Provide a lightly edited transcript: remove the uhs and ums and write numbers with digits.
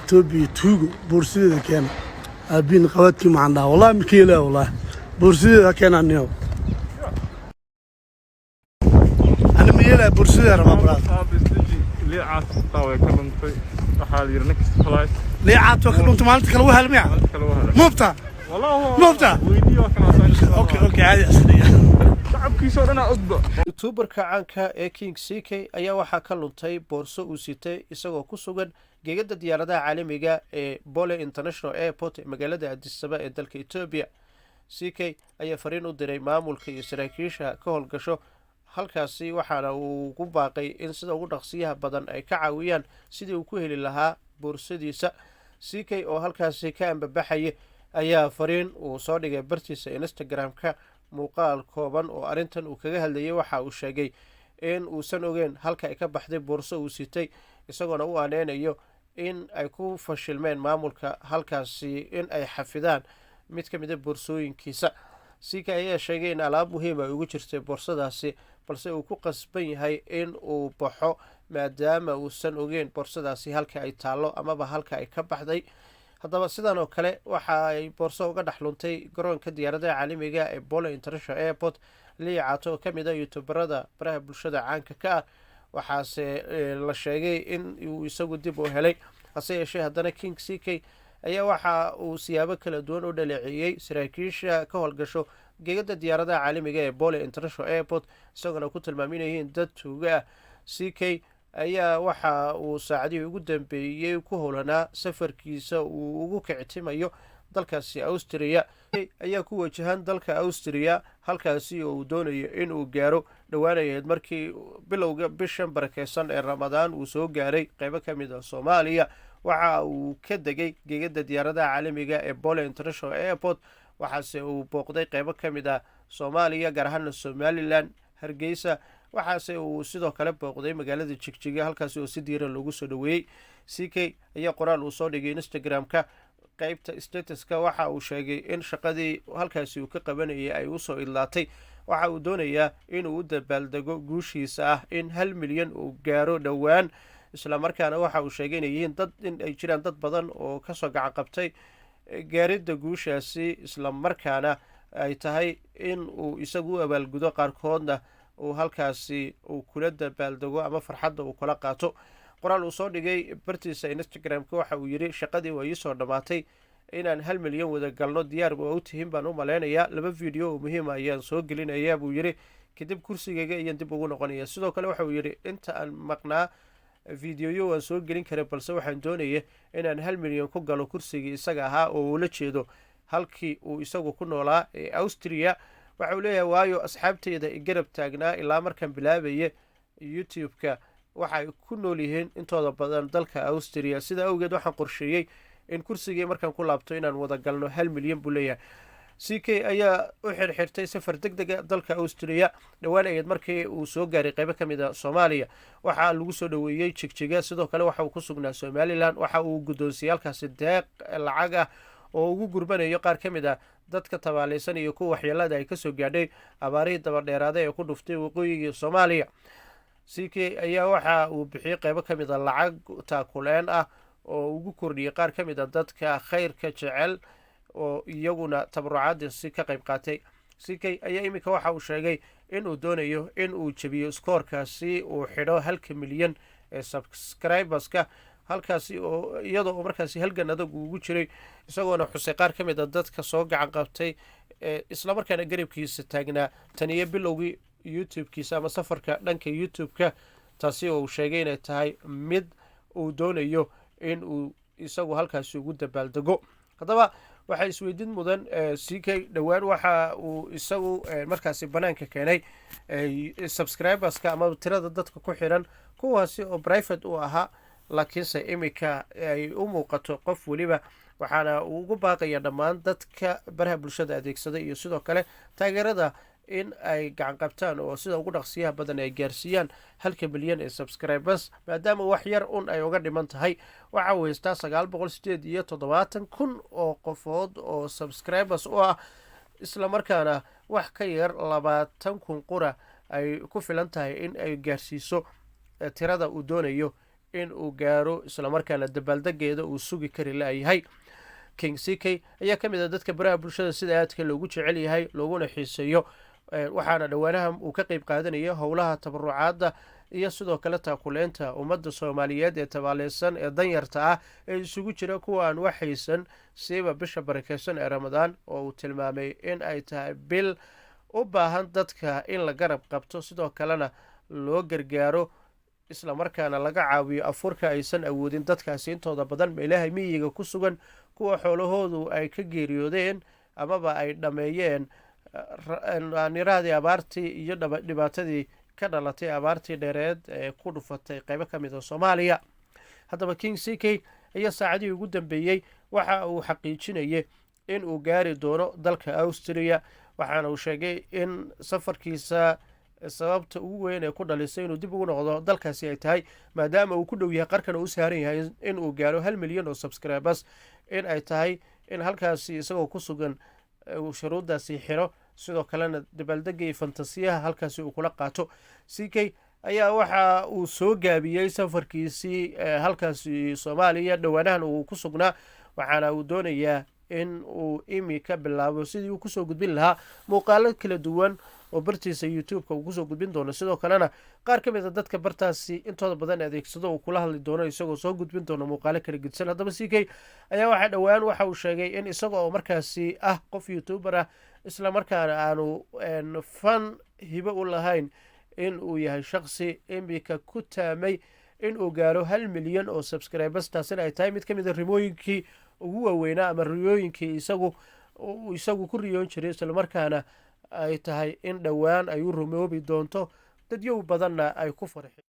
Etoobiya tuugo, boorsideeda keena. Aabiin qabaadkii maxaan dhaha? Wallahi ma keelaa, wallahi boorsideeda ha keenaa. Niyow, ani ma yeelaya, boorsideeda rabaa, brother. Aab, isdeji. Liicaas xitaa way ka dhuntay. Waxaa la yidhi next flight. Liicaad waa ka dhuntay, maalinta kale waa helmiya. Maalinta kale waa helay. Moobta. Wallahi. Moobta. Weydii, waa kana. Okay, caadi asliya. Shacabkiisa oo dhan aa ogba. YouTuberka caanka ee King CK ayaa waxaa ka luntay boorso uu sitay isagoo ku sugan geegada diyaaradaha caalamiga ee Bole International Airport ee magaalada Addis Ababa ee dalka Etoobiya. CK ayaa fariin u diray maamulka iyo saraakiisha ka howlgasho halkaasi, waxaana uu ku baaqay in sida ugu dhaqsiyaha badan ay ka caawiyaan sidii uu ku heli lahaa boorsadiisa. CK oo halkaasi ka ambabaxaya ayaa fariin uu soo dhigay bartiisa Instagram-ka muuqaal kooban oo arrintan uu kaga hadlayay waxa uu sheegay in uusan ogeyn halka ay ka baxday boorso uu sitay, isagoona u aaneynayo in ay ku fashilmeen maamulka halkaasi in ay xafidaan mid ka mida boorsooyinkiisa. CK ayaa sheegay in alaab muhiim ay ugu jirtay boorsadaasi, balse uu ku qasban yahay in uu baxo maadaama uusan ogeyn boorsadaasi halka ay taallo amaba halka ay ka baxday. Haddaba, sidan oo kale waxa ay boorso uga dhex luntay garoonka diyaaradaha caalamiga ee Bole International Airport Liicaato oo kamid ah YouTuberada baraha bulshada caanka ka ah, waxaase la sheegay in uu isagu dib u helay. Hase yeeshee, haddana King CK ayaa waxa uu siyaabo kala duwan u dhaleeceeyey saraakiisha ka howlgasho geegada diyaaradaha caalamiga ee Bole International Airport, isagoona ku tilmaamay inay yihiin dad tuuga ah. CK ayaa waxa uu saacadihii ugu dambeeyey ku howlanaa safarkiisa uu ugu kictimayo dalkaasi Austria. Ayaa ku wajahan dalka Austria, halkaasi oo uu doonayo inuu gaaro. Dhowaanayayd markii bilowga bishan barakeysan ee Ramadaan uu soo gaaray qeybo ka mid ah Soomaaliya. Waxa uu ka degay gegada diyaaradaha caalamiga ee Bole International Airport, waxaase uu booqday qeybo ka mid ah Soomaaliya, gaar ahaana Somaliland, Hargeysa. Waxaase uu sidoo kale booqday magaalada Jigjiga, halkaasi oo si diiran loogu soo dhoweeyey. CK ayaa qoraal uu soo dhigay Instagram-ka qeybta statuska waxa uu sheegay in shaqadii halkaasi uu ka qabanayay ay usoo idlaatay. Waxa uu doonayaa inuu u dabaaldego guushiisa ah in 1 milyan uu gaaro dhowaan, islamarkaana waxa uu sheegay inay yihiin dad in ay jiraan dad badan oo kasoo gacan qabtay gaaridda guushaasi, islamarkaana ay tahay in uu isagu u abaalgudo, qaarkoodna uu halkaasi uu kula dabaaldego ama farxadda uu kula qaato. Qoraal uu soo dhigay bartiisa Instagram-ka waxa uu yidhi: "Shaqadii waa iisoo dhammaatay, inaan 1 milyan wada galno diyaar waa u tihiin baan u malaynayaa. Laba video oo muhiima ayaan soo gelinayaa," buu yidhi, "kadib kursigayga ayaan dib ugu noqonaya." Sidoo kale waxa uu yidhi: "Inta aan maqnaa videoyo waan soo gelin karay, balse waxaan doonaya inaan 1 milyan ku galo kursigii isaga ahaa," oo uula jeedo halkii uu isagu ku noolaa ee Austria. Waxa uu leeyahay: "Waayo, asxaabteyda i garab taagnaa ilaa markaan bilaabaya YouTube-ka waxay ku nool yihiin intooda badan dalka Austria. Sida awgeed waxaan qorsheeyey in kursigii markaan ku laabto inaan wada galno 1 milyan," buu leeyahay. CK ayaa u xirxirtay safar deg dega dalka Austria. Dhowaan ayeed markii uu soo gaaray qeybo ka mid ah Soomaaliya. Waxaa lagu soo dhoweeyey Jigjiga. Sidoo kale waxa uu ku sugnaa Somaliland. Waxa uu guddoonsiyey halkaasi deeq lacag ah oo ugu gurmanayo qaar ka mid ah dadka tabaalaysan iyo kuwa waxyeelada ay kasoo gaadhay abaarihii dabadheeraaday ee ku dhuftay waqooyigii Soomaaliya. CK ayaa waxa uu bixiyey qeybo ka mid ah lacag taakuleen ah oo ugu kordhiyey qaar ka mid ah dadka khayrka jecel oo iyaguna tabarucaadasi ka qayb qaatay. CK ayaa iminka waxa uu sheegay inuu doonayo in uu jebiyo iskoorkaasi, uu xidho halka milyan ee subscriberska, halkaasi oo iyadoo markaasi halgan adag ugu jiray, isagoona xusay qaar ka mid ah dadka soo gacan qabtay, islamarkaana garabkiisa taagnaa taniyo bilowgii YouTube-kiisa ama safarka dhanka YouTube-ka, taasi oo uu sheegay inay tahay mid uu doonayo in uu isagu halkaasi ugu dabaaldego. Haddaba, waxaa isweydiin mudan, CK dhowaan waxa uu isagu markaasi banaanka keenay subscriberska ama tirada dadka ku xiran, kuwaasi oo private u ahaa, laakiinse iminka ay u muuqato qof weliba. Waxaana uu ugu baaqaya dhammaan dadka baraha bulshada adeegsaday iyo sidoo kale taageerada in ay gacan qabtaan oo sida ugu dhaqsiyaha badan ay gaarsiiyaan halka milyan ee subscribers, maadaama wax yar un ay uga dhiman tahay. Waxa uu haystaa 978,000 oo qofood oo subscribers u ah, islamarkaana wax ka yar 20,000 qura ay ku filan tahay in ay gaarsiiso tirada uu doonayo. in uu gaaro, islamarkaana dabaaldegeeda uu sugi kari la'yahay. King CK ayaa ka mid ah dadka baraha bulshada sida aadka loogu jecel yahay looguna xiiseeyo, waxaana dhowaanaha uu ka qeyb qaadanaya howlaha tabarucaadda iyo sidoo kale taakuleynta ummadda Soomaaliyeed ee tabaaleysan ee danyarta ah ee isugu jira kuwa aan waxaysan, siiba bisha barakeysan ee Ramadaan, oo uu tilmaamay in ay tahay bil u baahan dadka in la garab qabto, sidoo kalena loo gargaaro, islamarkaana laga caawiyo afurka aysan awoodin dadkaasi intooda badan meelaha miyiga ku sugan, kuwa xoolahoodu ay ka geeriyoodeen amaba ay dhammeeyeen nirahdii abaartii iyo dhibaatadii ka dhalatay abaartii dheereed ee ku dhufatay qeybo ka mid ah Soomaaliya. Haddaba King CK ayaa saacadihii ugu dambeeyey waxa uu xaqiijinayay in uu gaari doono dalka Austria, waxaana uu sheegay in safarkiisa sababta ugu weyn ee ku dhalisay inuu dib ugu noqdo dalkaasi ay tahay maadaama uu ku dhow yahay, qarkan uu u saaran yahay in uu gaaro 1 milyan oo subscribers, in ay tahay in halkaasi isagoo ku sugan uu shuruuddaasi xiro, sidoo kalena dabaaldega iyo fantasiyaha halkaasi uu kula qaato. CK ayaa waxa uu soo gaabiyey safarkiisii halkaasi Soomaaliya dhowaanahan uu ku sugnaa, waxaana uu doonayaa in uu imika bilaabo sidii uu kusoo gudbin lahaa muuqaalo kala duwan oo bartiisa YouTube-ka uu kusoo gudbin doono, sidoo kalena qaar ka mid ah dadka bartaasi intooda badan adeegsado uu kula hadli doono, isagoo soo gudbin doono muuqaalo kala gudsan. Haddaba CK ayaa waxaa dhowaan waxa uu sheegay in isaga oo markaasi ah qof YouTuber ah, isla markaana aanu fan hibo u lahayn, in uu yahay shaqsi imika ku taamay in uu gaaro 1 milyan oo subscribers, taasina ay tahay mid ka mid ah rimooyinkii ugu waaweynaa ama riyooyinkii isagu ku riyoon jiray, islamarkaana ay tahay in dhowaan ay u rumoobi doonto, dadyow badanna ay ku farxi.